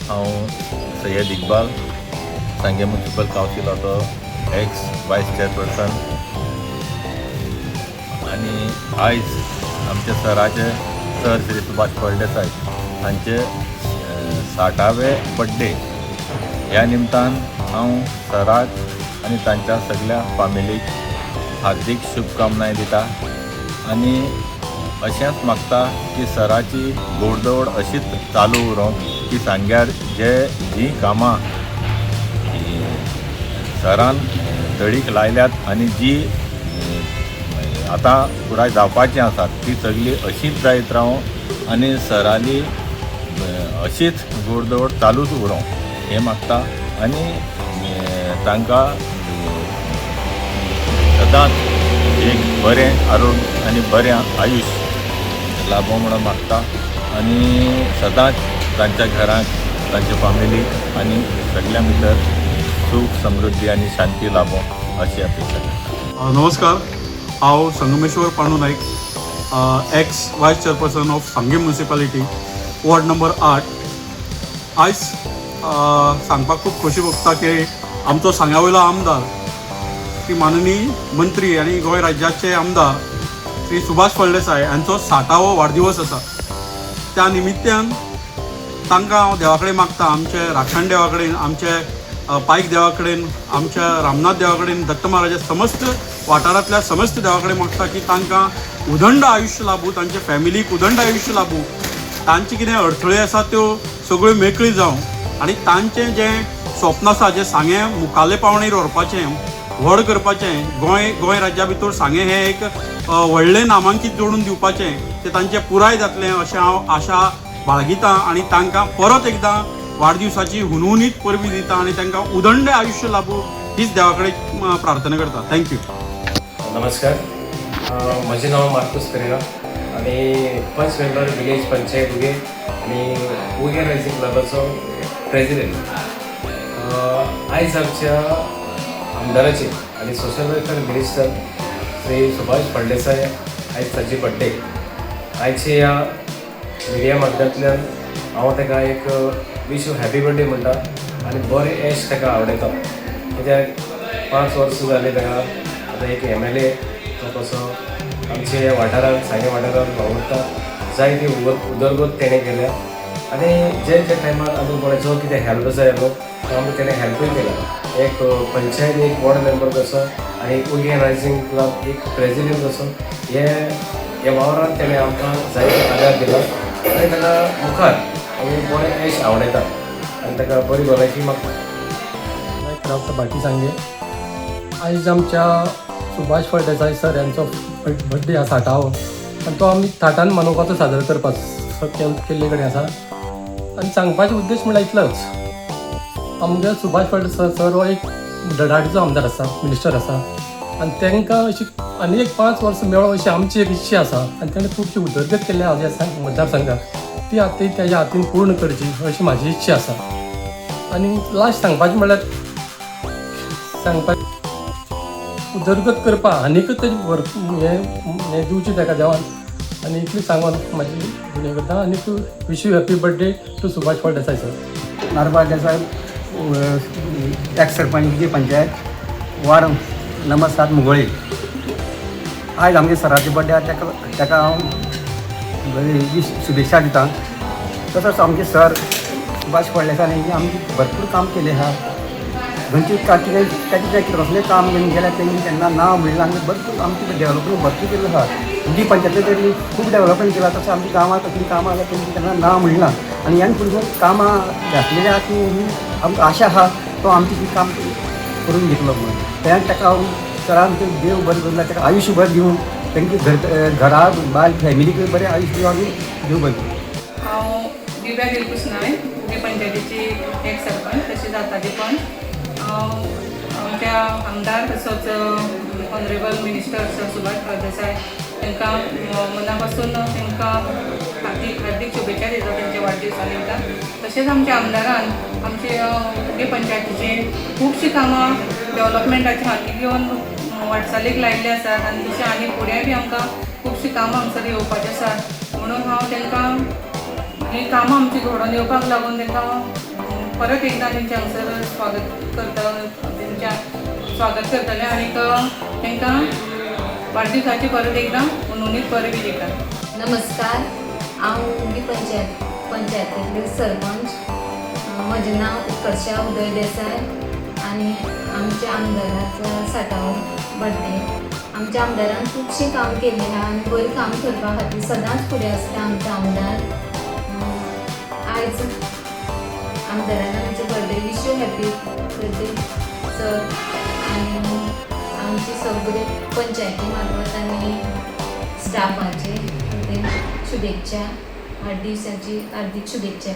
हांव सय्यद इक्बाल, सांगें municipal कावन्सिलाचो x voice chairperson आनी आयज आमच्या सराचे, सर श्री सुभाष फळदेसाय हांचे 60वे बड्डे. ह्या निमतान हांव सराक आनी तांच्या सगल्या फामिलीक हार्दीक शुभकामनाय दिता आनी अशेंच मागता की सराची घोडदौड अशीच चालू उरोंक की सांग्यार जे जीं कामां सरान तडीक लायल्यात आनी जी आतां पुराय जावपाचीं आसात, ती सगळी अशीच जायत रावूं आनी सराली अशीच घोडदौड चालूच उरों हें मागता आनी तांकां सदांच एक बरें आरोग्य आनी बरें आयुश्य लाभो म्हणून मागता आनी सदांच तांच्या घरांत, तांच्या फामिलीक आनी सगळ्यां भितर सूख, समृद्धी आनी शांती लाभो अशी अपेक्षा करता. नमस्कार, हांव Sangameshwar Pandu Naik, ex vice chairperson of Sanguem Municipality, ward number 8. आयज सांगपाक खूब खोशी भोगता की आमचो सांग्या वयलो आमदार श्री माननीय मंत्री आनी गोंय राज्याचे आमदार श्री सुभाष फळदेसाय हांचो 60वो वाडदिवस आसा. त्या निमित्यान तांकां हांव देवा कडेन मागता, आमचे राखण देवा कडेन, आमचे पायक देवा कडेन, आमच्या रामनाथ देवा कडेन, दत्त महाराजा, समस्त वाठारांतल्या समस्त देवा कडेन मागता की तांकां उदंड आयुश्य लाबूं, तांच्या फॅमिलीक उदंड आयुश्य लाबूं, तांचे कितें अडथळे आसा त्यो सगळ्यो मेकळी जावं आनी तांचें जें स्वप्न आसा, जें सांगें मुखाले पावणेर व्हरपाचें, व्हड करपाचें, गोंय गोंय राज्या भितर सांगें हें एक व्हडलें नामांकीत जोडून दिवपाचें, तें तांचें पुराय जातलें अशें हांव आशा बाळगिता आनी तांकां परत एकदां वाडदिवसाची हुनहुनीत परबीं दिता आनी तांकां उदंड आयुश्य लाबूं हीच देवा कडेन प्रार्थना करता. Thank you. नमस्कार, म्हजें नांव मार्कूस पेरेरा आनी पंच मेंबर, विलेज पंचायत उगें आनी उगें रायझींग क्लबाचो प्रेजिडेंट. आयज आमच्या आमदाराचे आनी social welfare minister Shri Subhash Phaldesai, आयज ताची बड्डे. आयचे ह्या मिडिया माध्यमांतल्यान हांव ताका एक वीश हॅपी बर्थडे म्हणटा आनी बरें येश ताका आवडयता, कित्याक 5 वर्सां जालीं ताका आतां एक एमएलए तो कसो आमच्या ह्या वाठारांत, सांगें वाठारांत वावुरता. जायती उदरगत तेणें केल्या आनी जे जे टायमार आमकां कोणाचो जो कितें हेल्प जाय आसलो, तो आमकां तेणें हेल्पूय केला. एक पंचायत एक वॉर्ड मेंबर कसो आनी उगें रायझींग क्लब एक प्रेजिडेंट कसो, हे ह्या वावरांत तेणें आमकां जायतो आदार दिला आनी ताका मुखार आमी बरें येश आवडयता आनी ताका बरी भलायकी मागता. नायक, रावता भाटी सांगे. आयज आमच्या सुभाष फळदेसाय सर यांचो बड्डे आसा 60वो आनी तो आमी थाटान मनोवपाचो, साजरो करपाचो केल्ले कडेन आसा. आनी सांगपाचो उद्देश म्हणल्यार इतलोच, आमगे सुभाष फळदेसाय सर हो एक धडाडीचो आमदार आसा, मिनिस्टर आसा आनी तांकां अशी आनी एक 5 वर्सां मेळो अशी आमची एक इच्छा आसा. आनी ताणें खुबशी उदरगत केल्ली आसा ह्या मतदारसंघात, ती आतां तेज्या हातीन पूर्ण करची अशी म्हाजी इच्छा आसा. आनी लास्ट सांगपाचें म्हणल्यार, सांगपा उदरगत करपा आनीकच तेजी भर हें हें दिवचें ताका देवान. आनी इतलें सांगून म्हाजी हें करता आनी wish you happy birthday to Subhash Phaldesai sir. Narba Desai, ex sarpanch, Uge panchayat, ward number 7, Mugoli. आयज आमगे सराचे बड्डे आहा. ताका हांव बरी शुभेच्छा दिता. तसोच आमचे सर सुभाष फळदेसाय आमची भरपूर काम केलें आहा. खंयची कितें ताचें कितें कसलें काम घेवन गेल्यार तेंणी केन्ना ना म्हणलां आनी भरपूर आमची डेवलपमेंट भरपूर केल्लो आहा. उगी पंचायती तरी खूब डेवलपमेंट केलां. तशें आमच्या गांवांत कसलीं कामां जाल्यार तेंणी केन्ना ना म्हणलां आनी ह्यान फुडें कामां जातलेलीं आहा ती आमकां आशा आहा, तो आमची ती काम करून घेतलो म्हणून. त्या ताका हांव सरान देव बरें करूं, ताका आयुश्य बरें दिवन, तांचे घर घरा बायल फॅमिलीक बरें आयुश्य दिवन आमी देव बरें करूं. हांव दिव्या दिलकुश नायक, उगें पंचायतीची एक सरपंच तशी जाताली पण हांव आमच्या आमदार तसोच honourable minister sir Subhash Phaldesai तांकां मना पासून तांकां हार्दीक हार्दीक शुभेच्छा दिता तेंच्या वाडदिवसा निमतान. तशेंच आमच्या आमदारान आमचे उगें पंचायतीची खुबशीं कामां डेवलपमेंटाची हाती घेवन वाटचालीक लायिल्ली आसात आनी तशें आनी फुडें बी आमकां खुबशीं कामां हांगसर येवपाची आसात, म्हणून हांव तांकां ही कामां आमची घडोवन येवपाक लागून तांकां परत एकदां तेंचे हांगसर स्वागत करता, तेंच्या स्वागत करतले आनीक तांकां वाडदिवसाची परत एकदां हुनहुनीत परबीं दिता. नमस्कार, हांव उगी पंचायतींतले सरपंच. म्हजें नांव उत्कर्षा उदय देसाय आनी आमच्या आमदाराचो साठावो बड्डे. आमच्या आमदारान खुबशीं काम केल्लीं आहा आनी बरें काम करपा खातीर सदांच फुडें आसता आमचो आमदार. आयज आमदारान आमचो birthday, wish you happy birthday sir. आनी आमची सगळे पंचायती मार्फत आनी स्टाफाचे ते शुभेच्छा, वाडदिवसाची हार्दीक शुभेच्छा.